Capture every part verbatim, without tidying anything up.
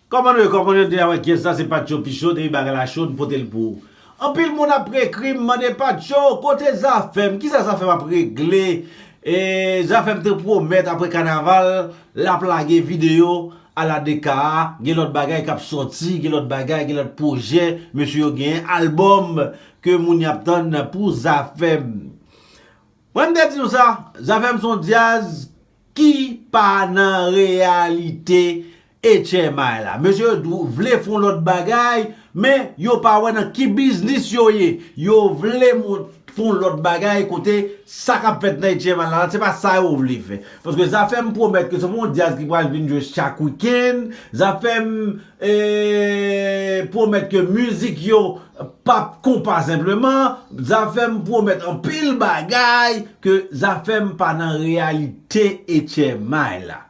Kòman nou ye? Kòman nou ye? Avèk yès la, se Patcho Picho, depi bagay la cho, n pote l pou ou. Anpil moun ap ekri m, mande Patcho, kote Zafèm? Kisa Zafèm ap regle? E Zafèm te pwomèt apre kanaval, l ap lage videyo ala deka a, gen lòt bagay k ap sòti, gen lòt bagay, gen lòt pwojè, mesye yo genyen, albòm ke moun y ap tann pou Zafèm. Mwen m te di nou sa, Zafèm se yon dyaz ki pa nan reyalite H M I la. Mesye yo dou- vle fè yon lòt bagay, men yo pa wè nan ki biznis yo ye. Yo vle mont- fè yon lòt bagay kote sa k ap fèt nan H M I la, se pa sa yo vle fè. Paske Zafèm pwomèt ke se pa yon dyaz ki pral vin jwe chak wikenn. Zafèm e, pwomèt ke mizik yo p ap konpa senpleman. Zafèm pwomèt anpil bagay ke Zafèm pa nan reyalite H M I la.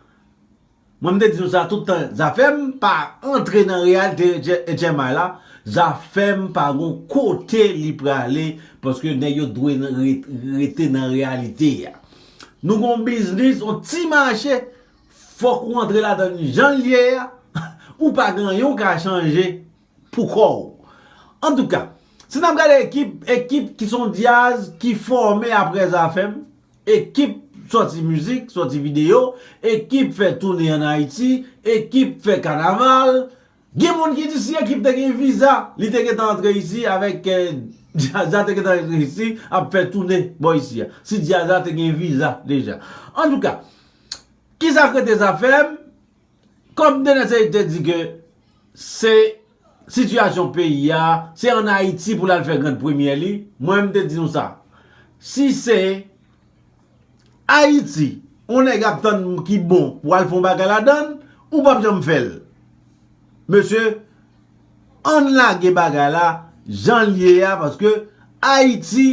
Mwen, m te di nou sa tout tan, Zafèm pa antre nan reyalite H M I la. Zafèm pa gon kote li prale, paske nèg yo dwe nan re- rete nan reyalite a. Nou gon biznis, yon ti mache, fòk ou antre ladan l jan l ye a, ou pa gen anyen w ka chanje pou kò w. Antouka, si n ap gade ekip, ekip ki se yon dyaz ki fòme apre Zafèm, ekip sòti mizik, sòti videyo, ekip fè toune ann Ayiti, ekip fè kanaval. Gen moun ki di si ekip te gen viza, li te gentan antre isi avèk, eh, dyaz la te gentan antre isi, ap fè toune bò isi a. Si dyaz la te gen viza deja. Antouka, kisa k rete Zafèm? Kòm Denis Saïd te di ke se sitiyasyon peyi a, se ann Ayiti pou l al fè grann premyè li, mwen, m te di nou sa. Si se Ayiti, yon nèg ap tann ki bon pou al fè yon bagay ladan l, ou p ap janm fè l. Mesye, ann lage bagay la jan l ye a, paske Ayiti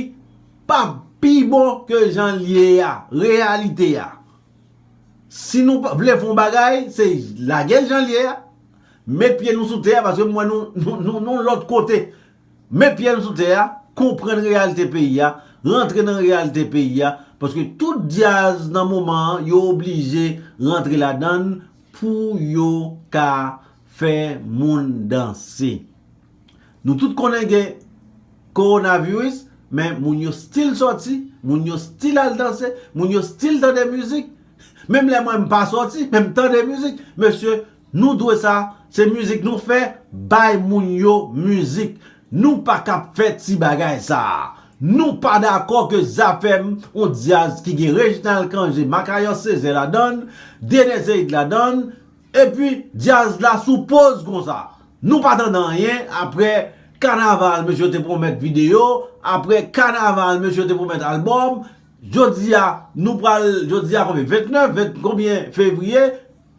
p ap pi bon ke jan l ye a, reyalite a. Si nou pa- vle fè yon bagay, se lage l jan l ye a, met pye nou sou tè a, paske m wè nou, nou, nou, nou lòt kote. Met pye nou sou tè a, konprann reyalite peyi a, rantre nan reyalite peyi a, paske tout dyaz nan moman an, yo oblije rantre ladan l pou yo ka fè moun danse. Nou tout konnen gen kowonaviris, men moun yo still sòti, moun yo still al danse, moun yo still tande mizik. Menm lè mwen m pa sòti, men m tande mizik. Mesye, nou dwe sa, se mizik nou fè, bay moun yo mizik. Nou pa ka ap fè ti bagay sa a. Nou pa dakò ke Zafèm, yon dyaz ki gen Reginald Cangé, Macayò Césaire ladan l, Denis Saïd ladan l, epi dyaz la sou poz konsa. Nou pa tande anyen apre kanaval, mesye yo te pwomèt videyo, apre kanaval, mesye yo te pwomèt albòm. Jodi a, nou pral, jodi a konbyen? Ventnèf, ven- konbyen fevriye?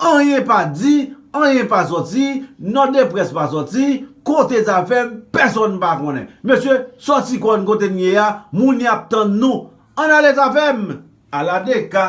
Anyen pa di, anyen pa sòti, nòt de près pa sòti, kote Zafèm, pèsonn pa konnen. Mesye, sòti kò n kote n ye a, moun y ap tann nou. Ann ale Zafèm! Ala deka!